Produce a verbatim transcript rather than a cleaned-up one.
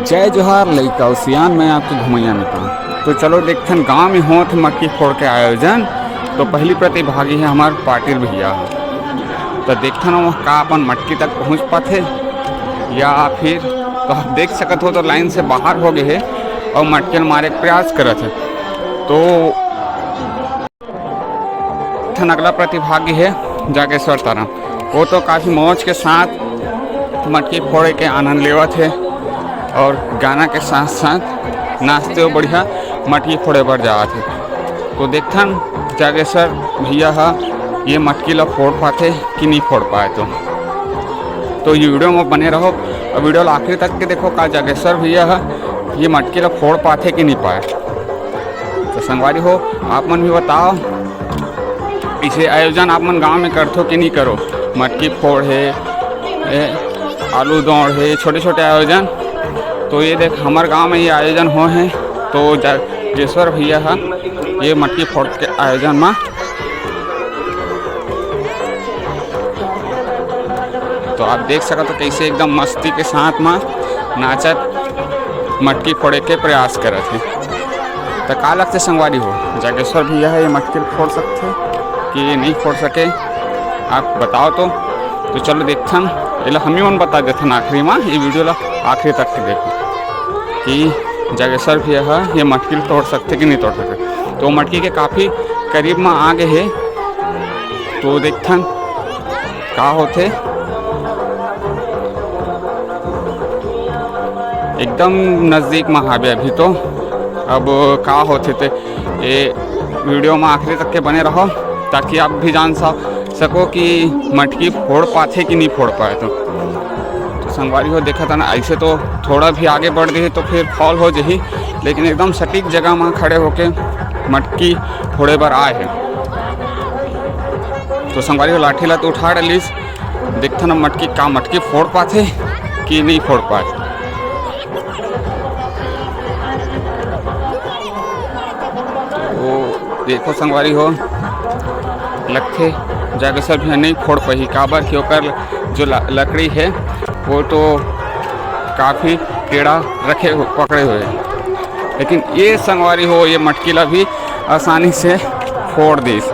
जय जोहार लइका अउ सियान, मैं आपके घुमैया मितान। तो चलो देखथन गांव में होत मटकी फोड़ के आयोजन। तो पहली प्रतिभागी है हमार पाटिल भैया। तो देखथन वो का अपन मटकी तक पहुंच पाथे या फिर, तो आप देख सकत हो तो लाइन से बाहर हो गए है और मटकी ल मारे के प्रयास करत है। तो ठन अगला प्रतिभागी है जागेश्वर तारा। वो तो काफ़ी मौज के साथ मटकी फोड़े के आनंद लेवत है और गाना के साथ साथ नाचते हुए बढ़िया मटकी फोड़े बर जावत है। तो देखथन जागेश्वर भैया हा ये मटकी ला फोड़ पाथे कि नहीं फोड़ पाए। तो तो ये वीडियो में बने रहो और वीडियो ला आखिरी तक के देखो का जागेश्वर भैया हा ये मटकी ला फोड़ पाथे कि नहीं पाए। तो संगवारी हो, आप मन भी बताओ, इसे आयोजन आप मन गांव में करथो कि नहीं करो? मटकी फोड़ है, ए, आलू दौड़ है, छोटे छोटे आयोजन। तो ये देख, हमारे गांव में ये आयोजन हो है, तो जागेश्वर भैया हा ये मटकी फोड़ के आयोजन में तो आप देख सकत हो कैसे एकदम मस्ती के साथ में नाचत मटकी फोड़े के प्रयास करत हे। तो का लगथे संगवारी हो, जागेश्वर भैया हा ये मटकी फोड़ सकथे कि नहीं फोड़ सके, आप बताओ तो। तो चलो देखथन, एला हम ही मन बता देथन आखिरी में, ये वीडियो ला आखिरी तक के देखो कि जागेश्वर भैया हा ये मटकी तोड़ सकथे कि नहीं तोड़ सके। तो मटकी के काफ़ी करीब में आ गए हे, तो देखथन का होथे। एकदम नजदीक में हावे अभी तो। अब का होथे ते ये वीडियो में आखिरी तक के बने रहो, ताकि आप भी जान सा-, सको कि मटकी फोड़ पाथे कि नहीं फोड़ पाए। तो, तो संगवारी हो, देखा था ना, ऐसे तो थोड़ा भी आगे बढ़ जाही तो फिर फॉल हो जाही, लेकिन एकदम सटीक जगह में खड़े होके मटकी फोड़े बर आए हैं। तो संगवारी हो, लाठी ला तो उठा डलिस, देखथन अब मटकी का मटकी फोड़ पाथे कि नहीं फोड़ पाए। तो देखो संगवारी हो, लगथे जागेश्वर भैया नहीं फोड़ पाही, काबर कि ओकर जो ल-, लकड़ी है वो तो काफ़ी कीड़ा रखे हो, पकड़े हुए हैं। लेकिन ये संगवारी हो, ये मटकी ला भी आसानी से फोड़ दीस।